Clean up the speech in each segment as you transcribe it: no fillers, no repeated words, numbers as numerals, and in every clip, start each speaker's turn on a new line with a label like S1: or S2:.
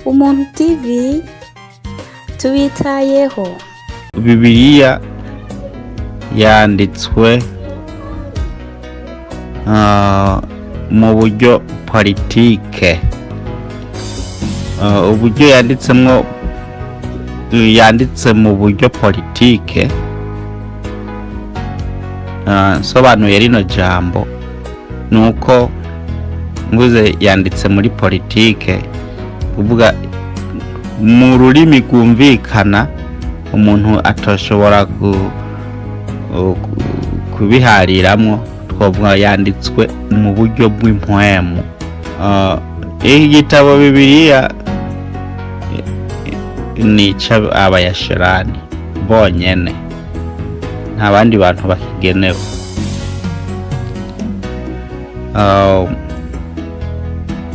S1: Umuntu TV tubitayeho.
S2: Bibiliya yanditswe mu buryo politike. Uburyo yanditsemwo, yanditse mu buryo politike. Nsobanuye rino jambo nuko mvuze yanditse muri politike, kuvuga mu rurimi rwumvikana umuntu atoshobora kubihariramwo, twovuga yanditswe mu buryo bw'impwemu. Iki gitabo Bibiliya ni ic'abayasherani bonyene, nta bandi bantu bakigenewe.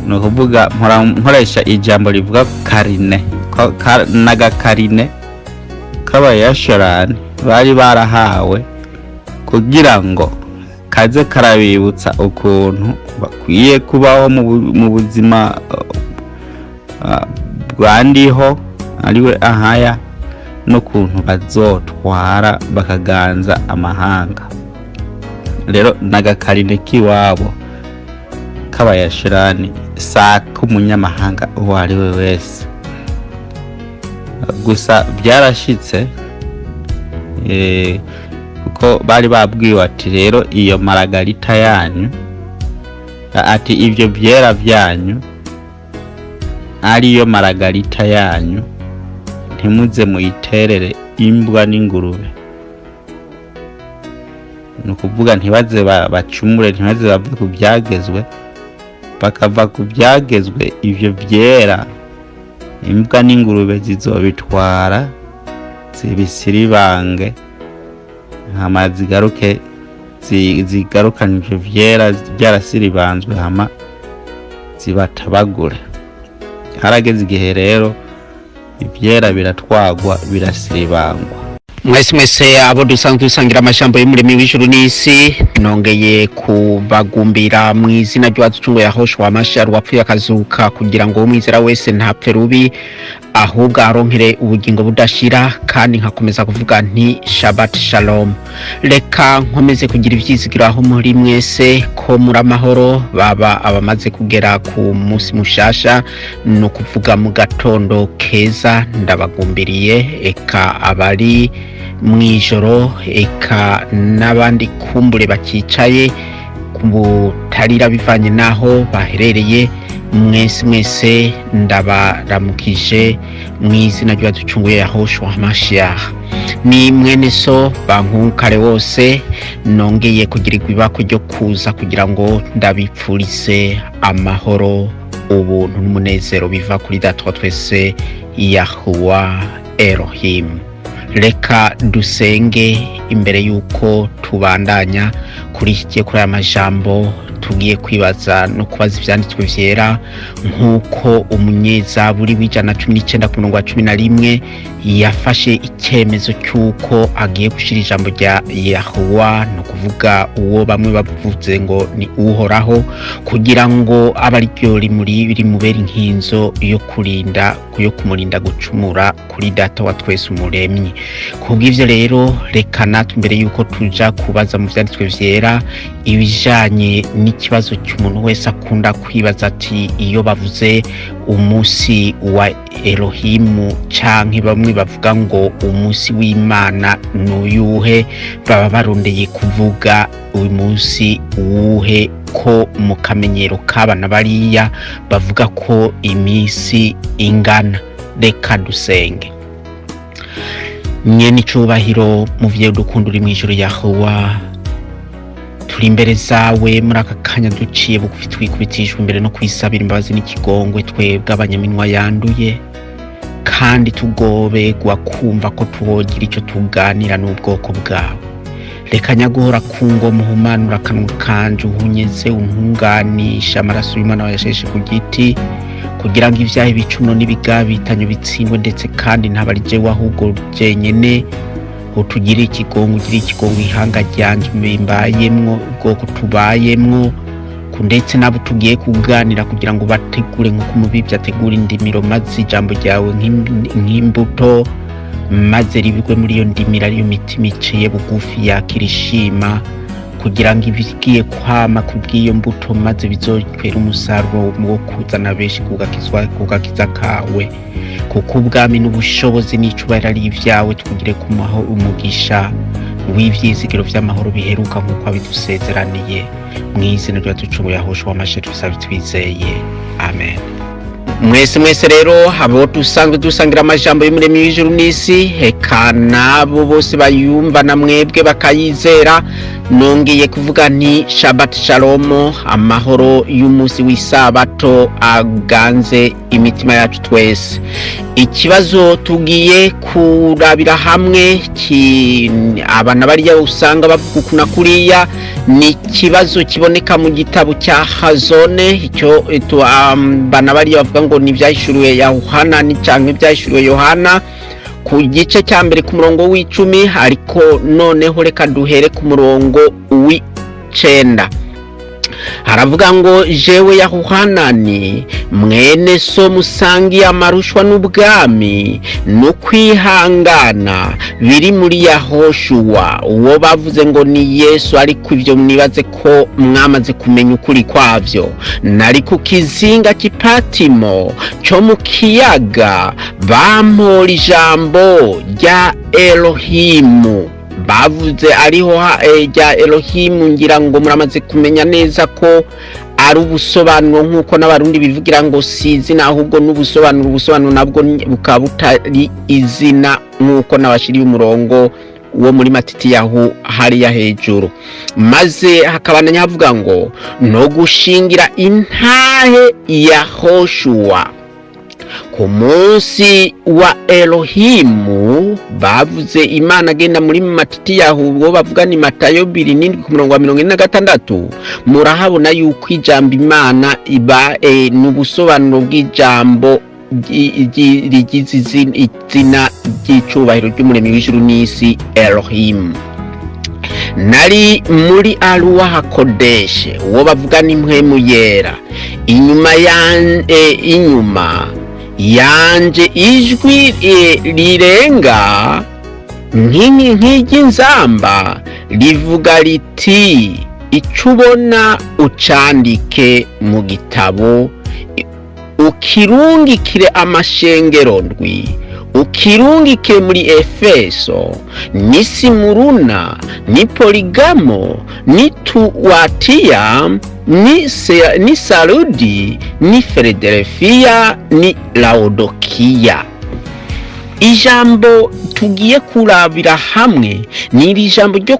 S2: Ni ukuvuga mpora nkoresha ijambo rivuga karine n'agakarine k'abayasherani bari barahawe kugira ngo kaze karabibutsa ukuntu bakwiye kubaho mu buzima bwa ndiho ariwe ahaya, n'ukuntu bazotwara bakaganza amahanga. Rero n'agakarine k'iwabo k'abayashirani, si ak'umunyamahanga uwo ari we wese. Gusa byarashitse, kuko bari babwiwe ati rero iyo maragarita yanyu, ati ibyo byera byanyu ariyo maragarita yanyu, ntimuze muyiterere imbwa n'ingurube. Ni ukuvuga ntibaze bacumure, ntibaze bave ku byagezwe, bakava ku byagezwe, ivyo byera imbwa n'ingurube zizobitwara zibisiribange, hama zigaruke zigarukane ivyo vyera byarasiribanzwe, hama zibatabagure. Harageze igihe rero ivyera biratwagwa, birasiribangwa.
S3: Mwese mwese abo dusanzwe dusangira amajambo y'umuremyi w'ijuru n'isi, nongeye kubagumbira mu izina ry'uwaducunguye Yahoshua Mashiach, wapfuye akazuka kugira ngo umwizera wese ntapfe rubi, ahubwo aronkere ubugingo budashira. Kandi nkakomeza kuvuga nti Shabbat Shalom. Reka nkomeze kugira ivyizigiro aho muri mwese ko muri amahoro, baba abamaze kugera ku munsi mushasha, ni ukuvuga mu gatondo keza, ndabagumbiriye, eka abari mw'ijoro, eka n'abandi kumbure bakicaye butarira bivanye n'aho baherereye. Mwese mwese ndabaramukije mu izina ry'uwaducunguye Yahoshua Mashiach. Ni mwene so Bankukare wose, nongeye kugirirwa ibako ryo kuza kugira ngo ndabipfurize amahoro, ubuntu n'umunezero biva kuri Data wa twese Yahuwa Elohim. Reka dusenge imbere y'uko tubandanya kuri iki, kuri aya majambo tugiye kwibaza no kubaza ivyanditswe vyera, nk'uko umunyezaburi w'119 ku murongo wa 11 yafashe icyemezo cy'uko agiye gushyira ijambo rya Yahuwa, ni ukuvuga uwo bamwe bavuze ngo ni Uhoraho, kugira ngo abe ariryo rimubera inkinzo yo kurinda, yo kumurinda gucumura kuri Data wa twese umuremyi. Kubw'ivyo rero, reka natwe mbere y'uko tuja kubaza mu vyanditswe vyera ibijanye n'ikibazo cy'umuntu wese akunda kwibaza ati iyo bavuze umunsi wa Elohimu canke bamwe bavuga ngo umunsi w'Imana n'uyuhe, baba barondeye kuvuga uyu munsi uwuhe, ko mu kamenyero k'abana bariya bavuga ko iminsi ingana. Reka dusenge. Nyene icubahiro, muvyeyi dukunda uri mw'ijuru Yahuwa, turi imbere zawe muri aka kanya duciye bugufi, twikubitishwa imbere no kwisabira imbabazi n'ikigongwe, twebwe abanyaminwa yanduye, kandi tugoberwa kumva ko tuwogira icyo tuganira n'ubwoko bwawe. Reka nyaguhora ku ngoma uhumanura akanwa kanje, uhunyeze, untunganisha amaraso y'umwana wawe yasheshe ku giti, kugira ngo ibyaha, ibicumuro n'ibigabitanyo bitsindwe, ndetse kandi ntabari jewe ahubwo jenyene. Utugire ikigongo, ugire ikigongo ihanga ryanje mbayemwo, ubwoko tubayemwo, kugira ngo Ndetse n'abo tugiye kuganira, kugira ngo bategure nk'uko umubibyi ategura indimiro, maze ijambo ryawe nk'imbuto, maze ribigwe muri iyo ndimiro, ariyo mitima iciye bugufi yakira ishima, kugira ngo ibigiye kwama kubw'iyo mbuto maze bizokwera umusaruro wo kuzana benshi kugakiza kawe, kuko ubwami n'ubushobozi n'icubahiro ari ibyawe. Twugire kumuha umugisha w'ivyizigiro vy'amahoro biheruka nk'uko abidusezeraniye, mu izina rya ducungu Yahushua Mashe tubisabe twizeye, amen. Mwese mwese rero, abo dusanzwe dusangira amajambo y'Umuremyi w'ijuru n'isi, eka nabo bose bayumva na mwebwe bakayizera, nongeye kuvuga nti Shabbat Shalom, amahoro y'umunsi w'isabato aganze imitima yacu twese. Ikibazo tugiye kurabira hamwe, abana bariya usanga bavuga uku na kuriya, ni ikibazo kiboneka mu gitabo cya Hazone. Icyo bana bariya bavuga ngo ni ibyahishuriwe Yohana, ni canke ibyahishuriwe Yohana ku gice cya mbere ku murongo w'10. Ariko noneho reka duhere ku murongo w'9. Haravuga ngo: "Jewe Yahuhanani, mwene so musangiye amarushwa n'ubwami no kwihangana biri muri Yahoshuwa," uwo bavuze ngo ni Yesu, ariko ibyo mwibaze ko mwamaze kumenya ukuri kwavyo. "Nari ku kizinga cy'Ipatimo cyo mu kiyaga, bampora ijambo rya Elohimu." Bavuze ariho rya Elohimu. Ngira ngo muramaze kumenya neza ko ari ubusobanuro, nk'uko n'Abarundi bivugira ngo si izina ahubwo n'ubusobanuro. Ubusobanuro nabwo bukaba butari izina, nk'uko nabashiriye umurongo wo muri Matitiyahu hariya hejuru. Maze hakabandanya havuga ngo no gushingira intahe ya Hoshuwa ku munsi wa Elohimu. Bavuze Imana agenda muri Matitiyahu, ubwo bavuga ni Matayo 27 ku murongo wa 46. Murahabona yuko ijambo Imana iba ni ubusobanuro bw'ijambo rigize izina ry'icubahiro ry'Umuremyi w'ijuru n'isi, Elohimu. "Nari muri Aruwa Hakodeshe," uwo bavuga ni Mpwemu Yera, "inyuma yanje ijwi rirenga nk'iry'inzamba rivuga riti: 'Icyo ubona ucandike mu gitabo, ukirungikire amashengero ndwi, ukirungike muri Efeso, ni Simuruna, ni Poligamo, ni Tuwatiya, ni Sarudi, ni Filadelfiya, ni Laodikiya.'" Ijambo tugiye kurabira hamwe ni iri jambo ryo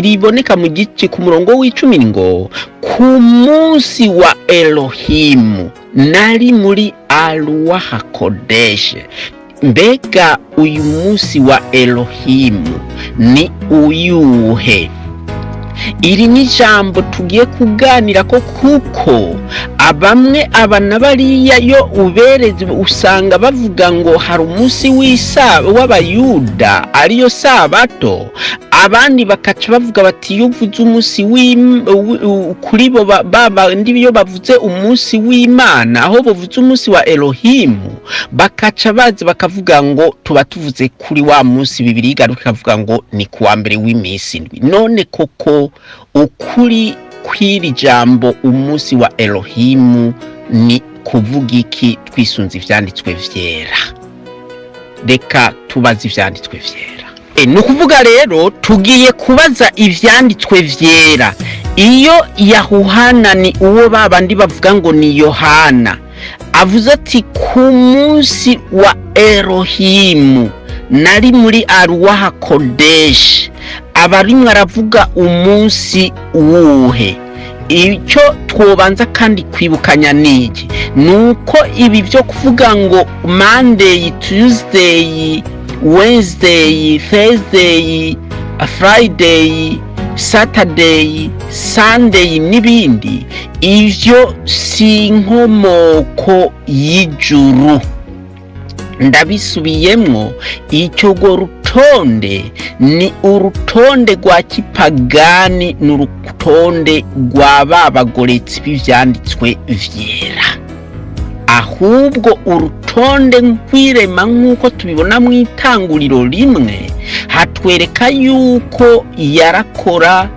S3: riboneka mu gice ku murongo w'10 ngo: "Ku munsi wa Elohimu nari muri Aruwa Hakodeshe." Mbega uyu munsi wa Elohimu ni uyuhe? Iri ni ijambo tugiye kuganira ko, kuko abamwe aba na bariya yo ubereze usanga bavuga ngo hari umunsi w'Abayuda ariyo sabato, abandi bakaca bavuga bati iyo uvuze umunsi kuri bo babandi, iyo bavuze umunsi w'Imana, aho bavuze umunsi wa Elohimu, bakaca baza bakavuga ngo tuba tuvuze kuri wa munsi Bibiri igaruka ikavuga ngo ni kuwa mbere w'iminsi indwi. None koko ukuri kw'iri jambo umunsi wa Elohimu ni kuvuga iki twisunze ivyanditswe vyera? Reka tubaze ivyanditswe vyera. Ni ukuvuga rero tugiye kubaza ivyanditswe vyera. Iyo Yahuhana, ni uwo babandi bavuga ngo ni Yohana, avuze ati: "Ku munsi wa Elohimu nari muri Aruwaha Kodeshi," aba arimwo aravuga umunsi wuhe? Icyo twobanza kandi kwibukanya ni iki? Ni uko ibi byo kuvuga ngo Monday, Tuesday, Wednesday, Thursday, Friday, Saturday, Sunday n'ibindi, ivyo si inkomoko y'ijuru. Ndabisubiyemwo, icyo urwo rutonde Rutonde ni urutonde rwa kipagani, ni urutonde rwa ba bagoretsi b'ivyanditswe vyera. Ahubwo urutonde rw'irema nk'uko tubibona mu itanguriro rimwe, hatwereka yuko yarakora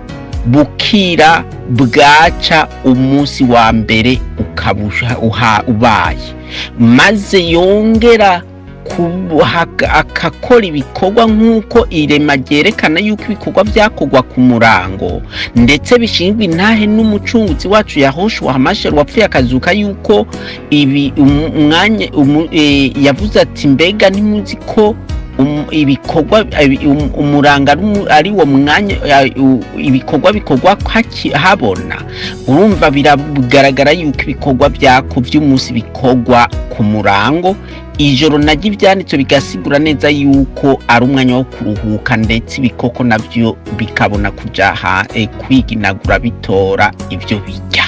S3: bukira bwaca, umunsi wa mbere ukaba ubaye, maze yongera akakora ibikorwa nk'uko irema ryerekana yuko ibikorwa byakorwa ku murango, ndetse bishingwa intahe n'umucunguzi wacu Yahoshua Hamashiach wapfuye akazuka, yuko ibi umwanya yavuze ati: "Mbega ntimuzi ko ibikorwa umuranga ari wo mwanya ibikorwa bikorwa habona?" Urumva biragaragara yuko ibikorwa byako by'umunsi bikorwa ku murango. Ijoro naryo ibyanditswe bigasigura neza yuko ari umwanya wo kuruhuka, ndetse ibikoko nabyo bikabona kuja kwiginagura bitora ibyo bijya,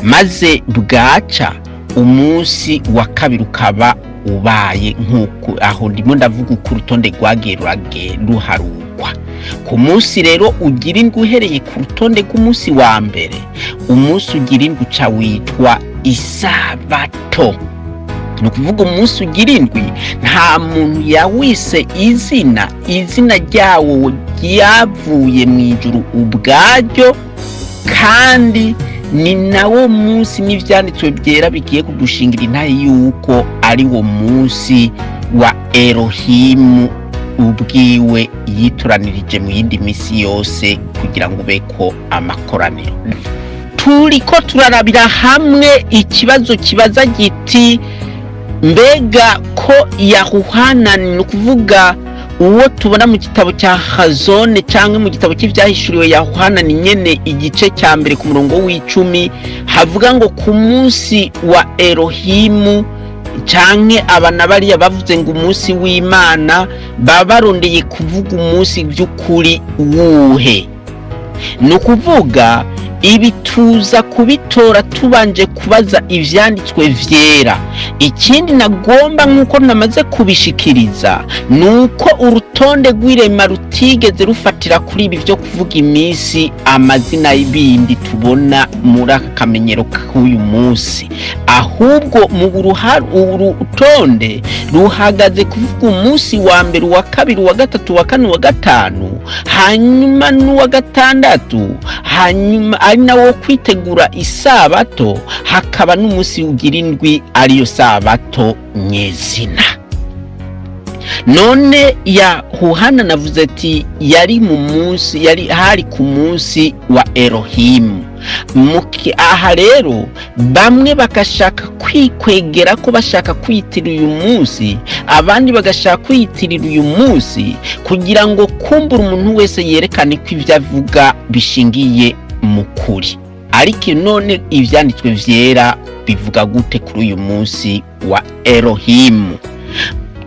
S3: maze bwaca umunsi wa kabiri ukaba ubaye. Nk'uko aho ndimo ndavuga uko urutonde rwagiye ruharurwa. Ku munsi rero ugira indwi, uhereye ku rutonde rw'umunsi wa mbere, umunsi ugira indwi uca witwa isabato. Ni ukuvuga umunsi ugira indwi nta muntu yawise izina, izina ryawo ryavuye mu ijuru ubwaryo, kandi ni nawo munsi n'ivyanditswe byera bigiye kudushingira intahe yuko ari wo munsi wa Elohimu ubwiwe yituranirije mu yindi misi yose kugira ngo ubeko amakoraniro. Turiko turarabira hamwe ikibazo kibaza giti: mbega ko Yahuhanani, ni ukuvuga uwo tubona mu gitabo cya Hazone cyangwa mu gitabo cy'ivyahishuriwe Yahuhanani nyene, igice cya mbere ku murongo w'10, havuga ngo ku munsi wa Elohimu, canke aba na bariya bavuze ngo umunsi w'Imana, baba barondeye kuvuga umunsi by'ukuri wuhe? Ni ukuvuga ibi tuza kubitora tubanje kubaza ivyanditswe vyera. Ikindi nagomba, nk'uko namaze kubishikiriza, ni uko urutonde rw'irema rutigeze rufatira kuri ibi vyo kuvuga iminsi amazina y'ibindi tubona muri aka kamenyero k'uyu munsi, ahubwo mu urutonde ruhagaze kuvuga umunsi wa mbere, uwa kabiri, uwa gatatu, uwa kane, uwa gatanu, hanyuma n'uwa gatandatu, hanyuma ari nawo kwitegura isabato, hakaba n'umunsi ugira indwi ariyo sabato nyezina. None Yahuhana navuze ati yari mu munsi, yari hari ku munsi wa Elohimu. Aha rero bamwe bagashaka kwikwegera ko bashaka kwiyitirira uyu munsi, abandi bagashaka kwiyitirira uyu munsi kugira ngo kumbura umuntu wese yerekane ko ibyo avuga bishingiye mu kuri. Ariko none ivyanditswe vyera bivuga gute kuri uyu munsi wa Elohimu?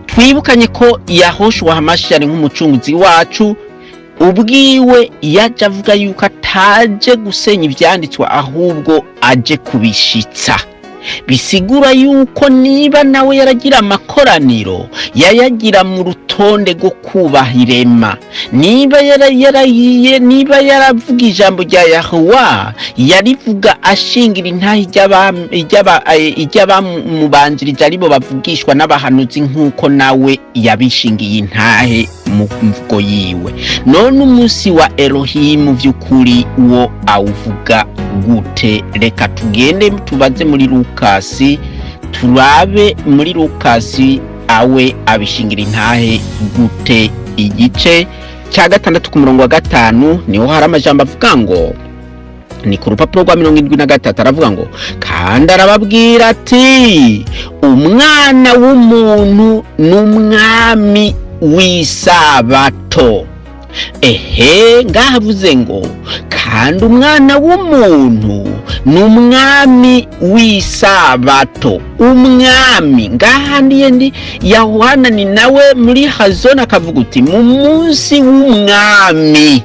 S3: Twibukanye ko Yahoshua Hamashiach nk'umucunguzi wacu ubwiwe yaje avuga yuko ataje gusenya ivyanditswe, ahubwo aje kubishitsa. Bisigura yuko niba nawe yaragira amakoraniro, yayagira mu rutonde rwo kubaha irema. Niba yarayiye, niba yaravuga ijambo rya Yahuwa, yarivuga ashingira intahe iry'abamubanjirije, aribo bavugishwa n'abahanuzi, nk'uko nawe yabishingiye intahe mu mvugo yiwe. None umunsi wa Elohimu vy'ukuri wo awuvuga gute? Reka tugende tubaze muri Lukasi, turabe muri Lukasi awe abishingira intahe gute. Igice cya 6 ku murongo wa 5 niho hari amajambo avuga ngo, ni ku rupapuro rwa 73, aravuga ngo: "Kandi arababwira ati: Umwana w'umuntu ni umwami w'isabato." Ehe, ngaha avuze ngo kandi umwana w'umuntu ni umwami w'isabato. Umwami ngaha ndiye ndi Yohana, ni nawe muri Hazona akavuga uti mu munsi w'umwami.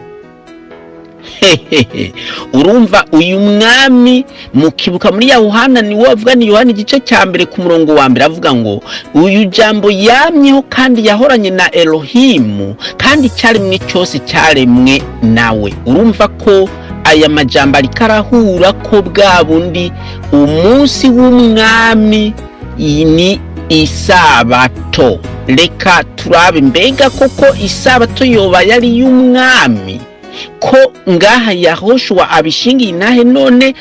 S3: Hehehe. Urumva uyu mwami mukibuka muri Yohana, niwe avuga, ni Yohana igice cya mbere ku murongo wa mbere, avuga ngo uyu jambo yamyeho kandi yahoranye na Elohimu, kandi icyaremwe cyose cyaremwe nawe. Urumva ko aya majambo ariko arahura ko bwa bundi umunsi w'umwami ni isabato. Reka turabe, mbega koko isabato yoba yari y'umwami, ko ngaha Yahoshua abishingiye inahe? None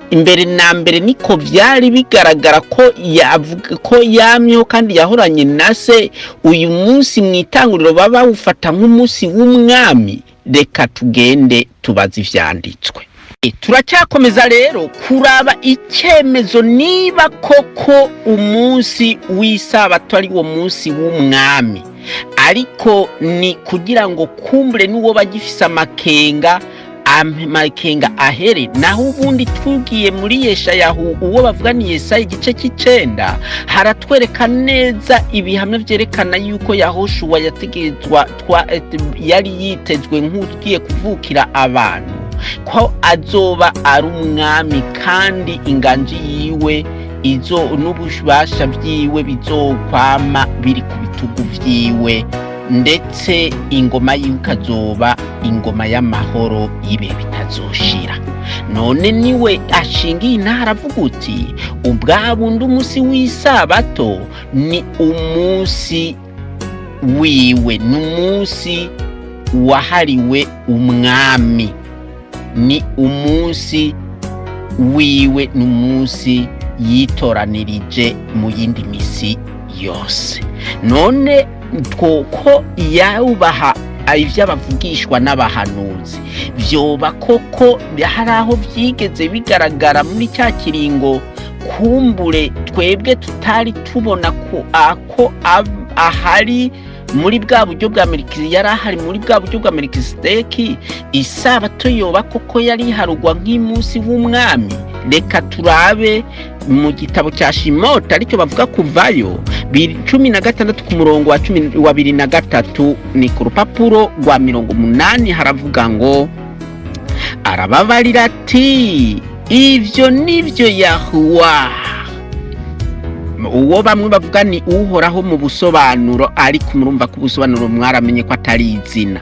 S3: imbere na mbere niko byari bigaragara ko yavuga ko yamyeho kandi yahoranye na se. Uyu munsi mu itanguriro baba bawufata nk'umunsi w'umwami. Reka tugende tubaze ivyanditswe. Turacyakomeza rero kuraba icyemezo niba koko umunsi w'isabato ari wo munsi w'umwami, ariko ni kugira ngo kumbure n'uwo bagifise amakenga, amakenga ahere. Naho ubundi tugiye muri Yeshayahu, uwo bavuga ni Yesaya igice cy'icenda, haratwereka neza ibihamya vyerekana yuko Yahoshuwa yategerezwa yari yitezwe nk'ugiye kuvukira abantu, ko azoba ari umwami, kandi inganji yiwe izo n'ububasha byiwe bizokwama biri ku bitugu vyiwe, ndetse ingoma yiwe ikazoba ingoma y'amahoro y'ibihe bitazoshira. None niwe ashingiye intara, aravuga uti ubwa bundi umunsi w'isabato ni umunsi wiwe, ni umunsi wahariwe umwami, ni umunsi wiwe, ni umunsi yitoranirije mu yindi misi yose. None twoko yubaha ivyo abavugishwa n'abahanuzi, vyoba koko hari aho vyigeze bigaragara muri cya kiringo kumbure twebwe tutari tubona ko ako ahari muri bwa buryo bwa Melikisedeki, yari ahari muri bwa buryo bwa Melikisedeki, isabato yoba koko yari iharugwa nk'umunsi w'umwami? Reka turabe mu gitabo cya Shimota, aricyo bavuga Kuvayo 16 ku murongo wa cumi wa 23, ni ku rupapuro rwa 80, haravuga ngo arababarira ati ivyo nivyo Yahuwa, uwo bamwe bavuga ni Uhoraho mu busobanuro, ariko murumva ko ubusobanuro mwaramenye ko atari izina.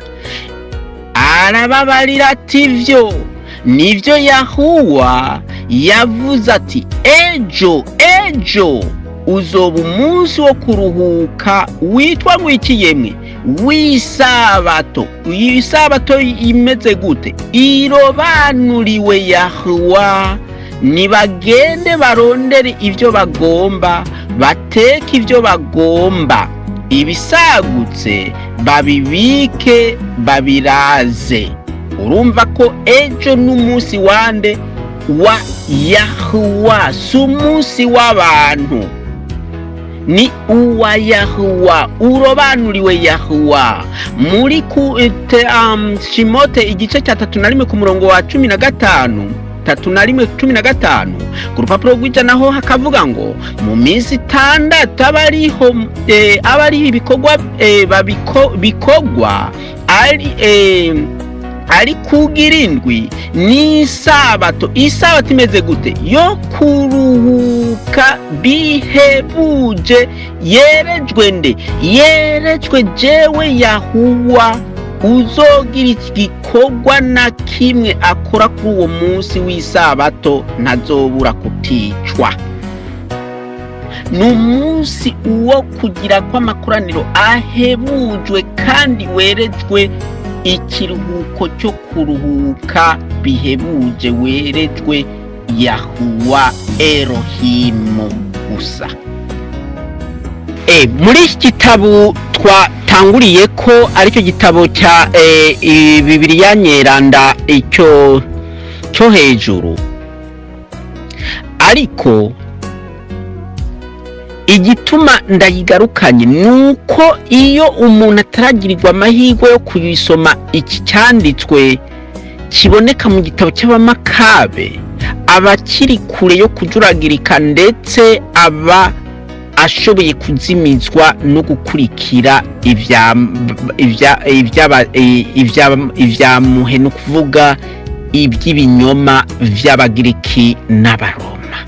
S3: Arababarira ati ivyo nivyo Yahuwa yavuze ati ejo, ejo uzoba umunsi wo kuruhuka witwa ngwiki yemwe? W'isabato. Iyi sabato imeze gute? Irobanuriwe Yahuwa. Nibagende barondere ibyo bagomba, bateke ibyo bagomba, ibisagutse babibike babiraze. Urumva ko ejo n'umunsi wande? Wa Yahuwa, si umunsi w'abantu, ni uwa Yahuwa, urobanuriwe Yahuwa. Muri ku te, Shimote igice cya 31 ku murongo wa 15, 31:15, ku rupapuro rw'ijana ho hakavuga ngo mu minsi 6 abariho ibikorwa bikorwa, ari kugira indwi n'isabato. Isabato imeze gute? Yo kuruhuka bihebuje, yerejwe nde? Yerejwe jewe Yahuwa. Uzogira igikorwa na kimwe akora kuri uwo munsi w'isabato ntazobura kuticwa. Ni umunsi wo kugira kw'amakoraniro ahebujwe kandi werejwe ikiruhuko cyo kuruhuka bihebuje, werejwe Yahuwa Elohimu gusa. Muri iki gitabo twatanguriye ko aricyo gitabo cya Bibiliya Nyeranda, icyo cyo hejuru, ariko igituma ndayigarukanye ni uko iyo umuntu ataragirirwa amahirwe yo kuyisoma, iki cyanditswe kiboneka mu gitabo cy'Abamakabe, aba akiri kure yo kujuragirika, ndetse aba Ashoboye kuzimizwa no gukurikira ivya muhe, no kuvuga iby'ibinyoma vy'Abagiriki n'Abaroma,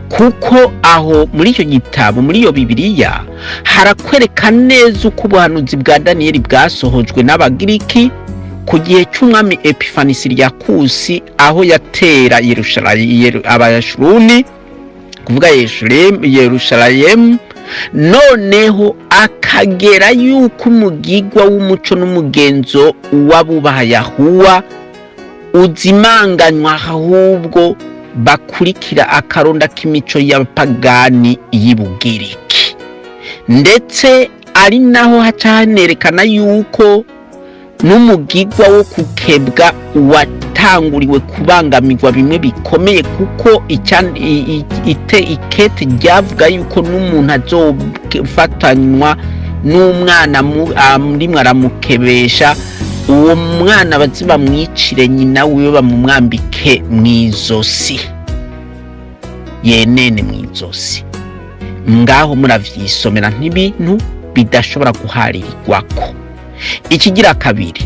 S3: kuko aho muri icyo gitabo, muri iyo Bibiliya, harakwereka neza uko ubuhanuzi bwa Daniyeli bwasohojwe n'Abagiriki ku gihe cy'umwami Epifanisi Kusi, aho yatera Abayashuruni, kuvuga Yerushalayemu. Noneho akagera yuko umugigwa w'umuco n'umugenzo w'abubaha Yahuwa uzimanganywa, ahubwo bakurikira akaronda k'imico y'abapagani y'Ibugiriki. Ndetse ari naho haca hanerekana yuko n'umugigwa wo kukebwa watanguriwe kubangamirwa bimwe bikomeye, kuko ikete ryavuga yuko n'umuntu azofatanywa n'umwana arimwo aramukebesha, uwo mwana bazi bamwicire nyina wiwe, bamumwambike mw'izosi, yenene mw'izosi. Ngaho muravyisomera, nk'ibintu bidashobora guharirirwako. Ikigira kabiri,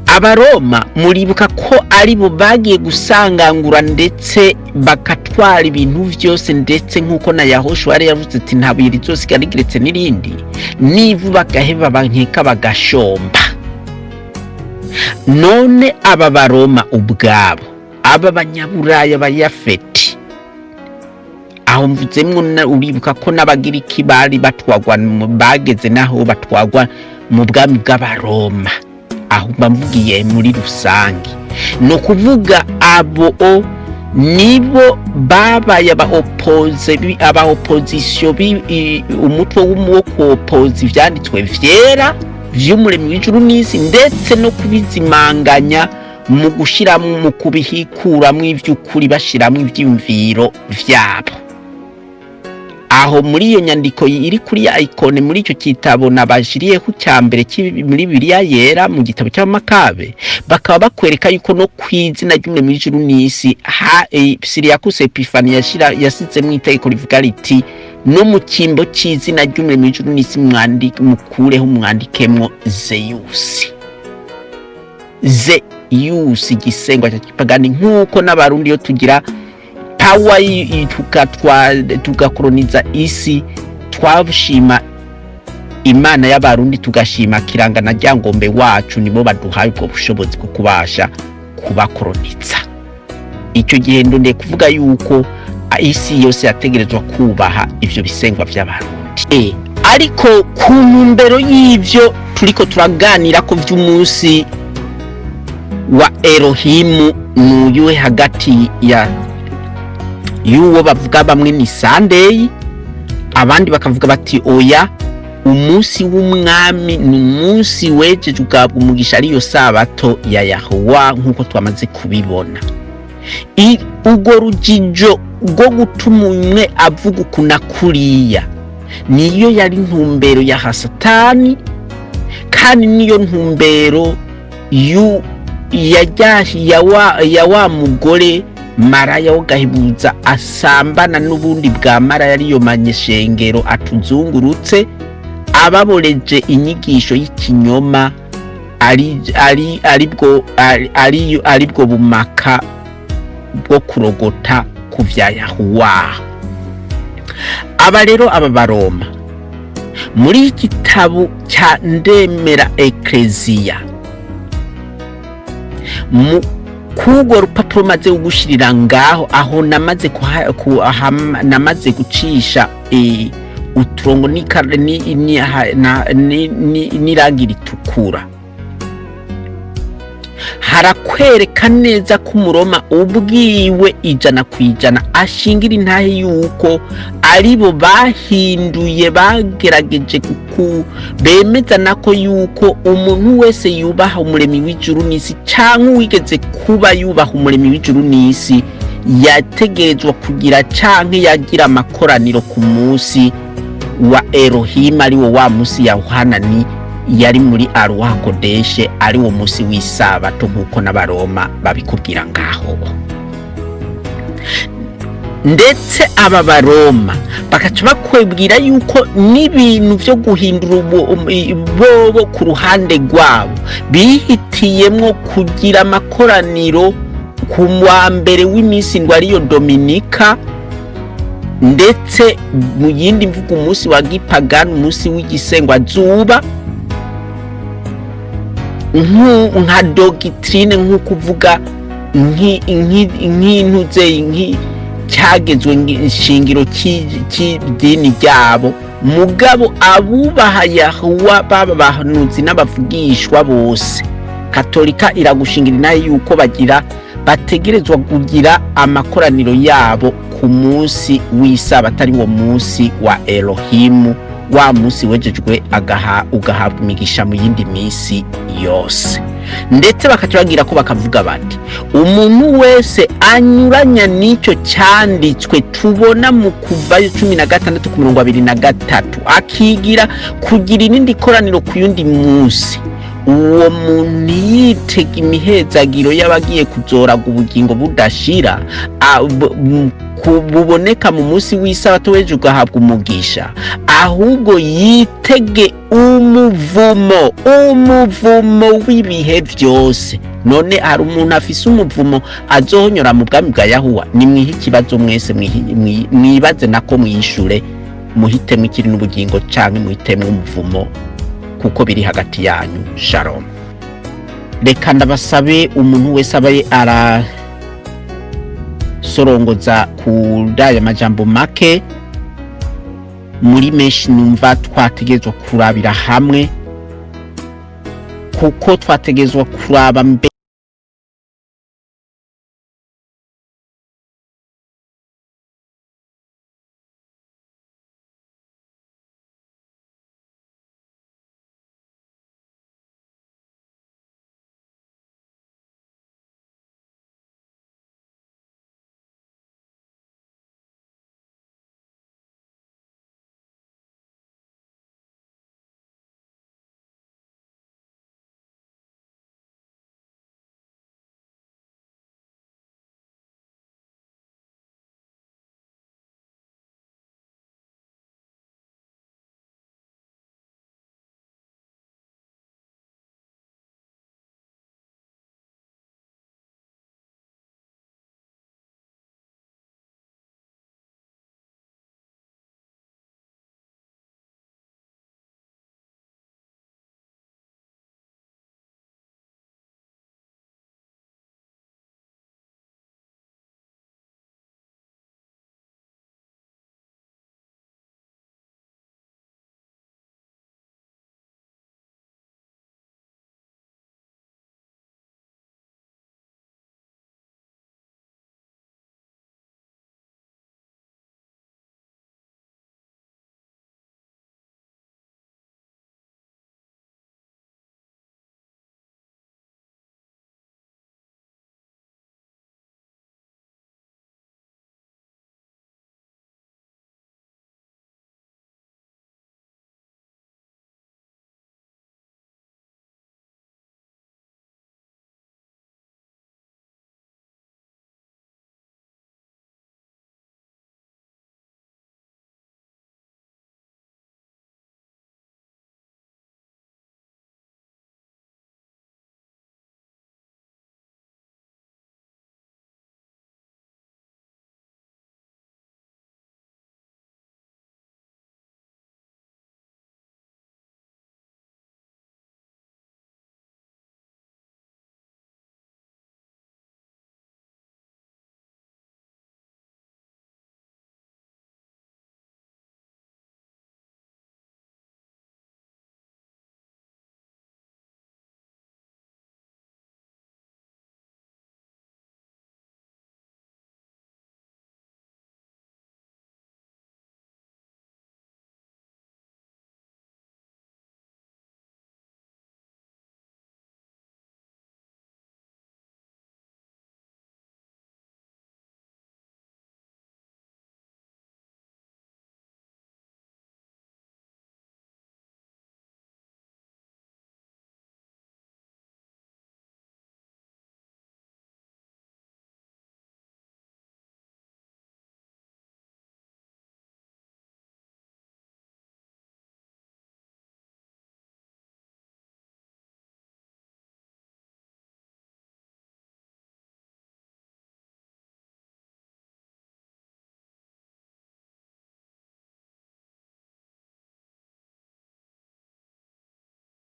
S3: Abaroma muribuka ko ari bo bagiye gusangangura ndetse bakatwara ibintu vyose, ndetse nk'uko na Yahoshua yari yavuze ati: "Nta buye rizosigara rigeretse n'irindi", n'ivu bagaheba bankeka bagashomba. None aba Baroma ubwabo, aba Banyaburaya bayafeti, aho mvuzemwo uribuka ko n'Abagiriki bari batwagwa bageze naho batwagwa mu bwami bw'Abaroma. Aho mba mvugiye muri rusange, ni ukuvuga abo nibo babaye aba opposition, umutwe wo kuopoza ivyanditswe vyera vy'Umuremyi w'ijuru n'isi, ndetse no kubizimanganya mu gushiramwo, mu kubihikuramwo ivy'ukuri, bashiramwo ivyiyumviro vyabo. Aho muri iyo nyandiko iri kuri ya icône muri icyo gitabo nabashiriyeho cya mbere muri Bibiliya Yera, mu gitabo cy'Amakabe, bakaba bakwereka yuko no ku izina ry'Umuremyi w'ijuru n'isi Siriyakuse Epifani yasizemo itegeko rivuga riti: "No mu cyimbo cy'izina ry'Umuremyi w'ijuru n'isi mukureho, mwandikemwo Zeyusi." Zeyusi, igisengwa cya gipagani, nk'uko n'Abarundi iyo tugira power tugakoroniza isi, twashima Imana y'Abarundi, tugashima Kiranga na Ryangombe wacu, nibo baduhaye ubwo bushobozi bwo kubasha kubakoroniza. Icyo gihe ndondeye kuvuga yuko isi yose yategerezwa kubaha ivyo bisengwa vy'Abarundi. Ariko ku ntumbero y'ivyo turiko turaganira ko vy'umunsi wa Elohimu, nuyuhe hagati ya y'uwo bavuga bamwe ni Sunday, abandi bakavuga bati: "Oya, umunsi w'Umwami ni umunsi wejeje ugahabwa umugisha, ariyo sabato ya Yahuwa", nk'uko twamaze kubibona. Urwo rujijo rwo gutuma umwe avuga uku na kuriya niyo yari ntumbero ya Hasatani, kandi niyo ntumbero ya wa mugore maraya wo gahebuza asambana n'ubundi bwa maraya, ariyo manyeshengero atuzungurutse, ababoreje inyigisho y'ikinyoma, aribwo bumaka bwo kurogota ku vya Yahuwa. Aba rero, aba Baroma, muri igitabo cya Ndemera Ekleziya, mu k'urwo rupapuro maze kugushirira ngaho, aho namaze gucisha uturongo n'irangi ritukura, harakwereka neza ko Umuroma ubwiwe 100% ashingira intahe yuko aribo bahinduye, bagerageje bemeza nako yuko umuntu wese yubaha Umuremyi w'ijuru n'isi, cyangwa uwigeze kuba yubaha Umuremyi w'ijuru n'isi, yategerezwa kugira canke yagira amakoraniro ku munsi wa Elohim, ari wo wa munsi ya Yohanani yari muri Aruwa Kodeshe, ari wo munsi w'isabato, nk'uko n'Abaroma babikubwira ngaho. Ndetse aba Baroma bakaca bakwibwira yuko n'ibintu byo guhindura bobo ku ruhande rwabo bihitiyemwo kugira amakoraniro ku wa mbere w'iminsi ndwi, ariyo Dominika, ndetse mu yindi mvugo umunsi wa gipagani, umunsi w'igisengwazuba, nka doctrine, nk'ukuvuga nk'intuze cyagezwe shingiro cy'idini ryabo. Mugabo abubaha Yahuwa, baba bahanuzi n'abavugishwa bose, Katolika iragushingira nayo yuko bagira bategerezwa kugira amakoraniro yabo ku munsi w'isabato, ari wo munsi wa Elohimu, wa munsi wejejwe agaha ugahabwa imigisha mu yindi minsi yose. Ndetse bakaca bagira ko bakavuga bati umuntu wese anyuranya n'icyo cyanditswe tubona mu Kuvayo 16 ku 23, akigira kugira irindi koraniro ku yundi munsi, uwo muntu ntiyitega imihezagiro y'abagiye kuzoraga ubugingo budashira buboneka mu munsi w'isabato w'ejo ugahabwa umugisha, ahubwo yitege umuvumo, umuvumo w'ibihe byose. None hari umuntu afise umuvumo azohonyora mu bwami bwa Yahuwa? Nimwihe ikibazo mwese, mwibaze nako mwishure, muhitemo ikiri n'ubugingo canke muhitemo umuvumo, kuko biri hagati yanyu. Shalom. Reka ndabasabe, umuntu wese abaye arasorongoza kuri aya majambo make muri menshi numva twategerezwa kurabira hamwe, kuko twategerezwa kuraba mbega.